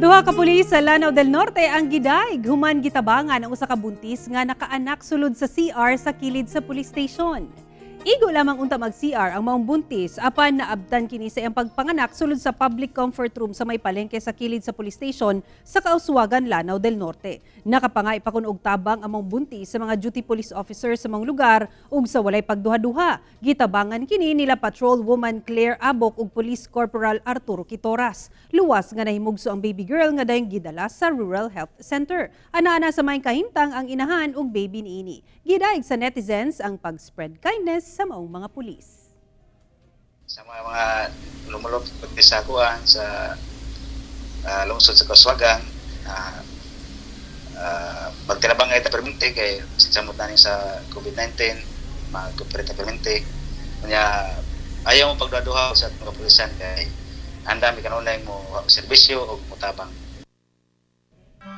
Duha ka pulis sa Lanao del Norte ang gidaig human gitabangan ang usa ka buntis nga nakaanak sulod sa CR sa kilid sa police station. Igo lamang unta mag-CR ang maong buntis apan naabtan kini sa iyang pagpanganak sulod sa public comfort room sa may palengke sa kilid sa police station sa Kauswagan, Lanao del Norte. Nakapangay pa kun og tabang ang maong buntis sa mga duty police officer sa maong lugar ug sa walay pagduha-duha. Gitabangan kini nila Patrol Woman Claire Abok ug Police Corporal Arturo Quitoras. Luwas nga nahimugso ang baby girl nga dayong gidala sa Rural Health Center. Ana-ana sa may kahimtang ang inahan ug baby niini. Gidaig sa netizens ang pag-spread kindness sa maong mga pulis. Sa mga lumulok sa kuan sa lungsod sa Kauswagan, magtinabangay ta permente kay samot na ni sa COVID-19, mag-cooperate ta permente. Unya ayaw mo pagduha sa mga kapulisan kay andam mi kanunay mo serbisyo o mutabang.